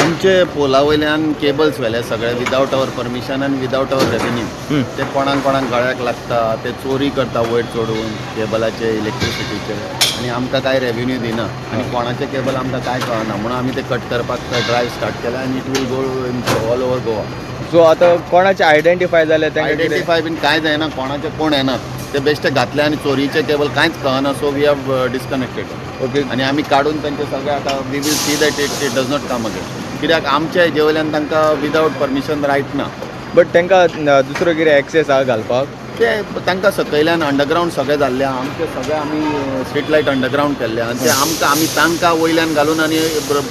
आमचे पोला वयल्यान केबल्स व्हेले सगळे विदावट our permission आनी विदावट our revenue. ते कोणाक कोणाक गळ्याक लागता, ते चोरी करता वयर चडून केबलाचे, इलेक्ट्रिसिटीचे, आनी आमकां कांय रेवेन्यू दिना आनी कोणाचे केबल आमकां कांय कळना म्हणून आमी ते कट करपाक ड्रायव्ह स्टार्ट केला आनी it will go in all over Goa. So आतां कोणाचे आयडेंटिफाय जाले तांकां कितें? आयडेंटिफाय बीन कांय जायना, कोणाचे कोण येना, ते बेश्टे घातले आनी चोरीचे केबल कांयच कळना, so we have disconnected. आनी आमी काडून तांचे सगळे आतां we will see that it does not come again, कित्याक आमच्या हेजे वयल्यान तांकां विदावट परमिशन रायट ना. बट तांकां दुसरो कितें एक्सेस आहा घालपाक? ते तांकां सकयल्यान अंडरग्रावंड सगळें जाल्लें आहा. आमचे सगळे आमी स्ट्रीट लायट अंडरग्रावंड केल्ले आनी ते आमकां आमी तांकां वयल्यान घालून आनी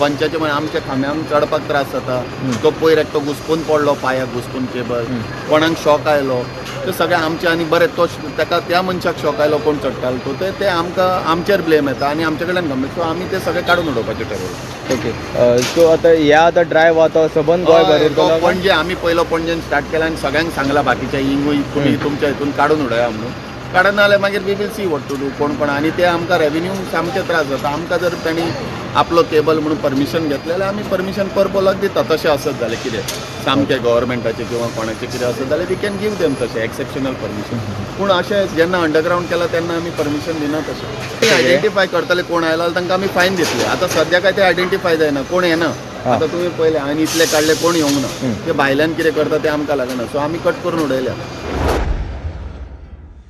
बंचाचे मागीर आमच्या खांब्यांक चडपाक त्रास जाता. तो पयर एकटो घुसपून पडलो, पांयाक घुसपून केबल, कोणाक शॉक आयलो, ते सगळे आमचे आनी बरें तो ताका त्या मनशाक शॉक आयलो, कोण चडटालो तो, ते ते आमकां आमचेर ब्लेम येता आनी आमचे कडल्यान गंभीर, सो आमी ते सगळे काडून उडोवपाचें ठरवलें. ओके, सो आतां ह्या आतां ड्रायव्ह आतां सबंद गोंयभर हय, तो उरतलो? पणजे आमी पयलो पणजेन स्टार्ट केला आनी सगळ्यांक सांगला बाकीच्या हिंगूय तुमी तुमच्या हितून काडून उडया म्हणून. काडना जाल्यार मागीर we will see what to do. कोण कोण आनी ते आमकां रेवेन्यू सामके त्रास जाता. आमकां जर तांणी आपलो केबल म्हणून परमिशन घेतलें जाल्यार आमी परमिशन पर पोलाक दिता. तशें आसत जाल्यार कितें सामकें गव्हर्मेंटाचें किंवा कोणाचें कितें आसत जाल्यार we can give them तशें एक्सेप्शनल परमिशन, पूण अशें जेन्ना अंडरग्रावंड केलां तेन्ना आमी परमिशन दिना. तशें आयडेंटिफाय करतले कोण आयलो जाल्यार तांकां आमी फायन दितले. आतां सद्या काय ते आयडेंटिफाय जायना, कोण येना. आतां तुमी पळयलें, हांवें इतले काडले, कोण येवंक ना. ते भायल्यान कितें करता ते आमकां लागना, सो आमी कट करून उडयल्या.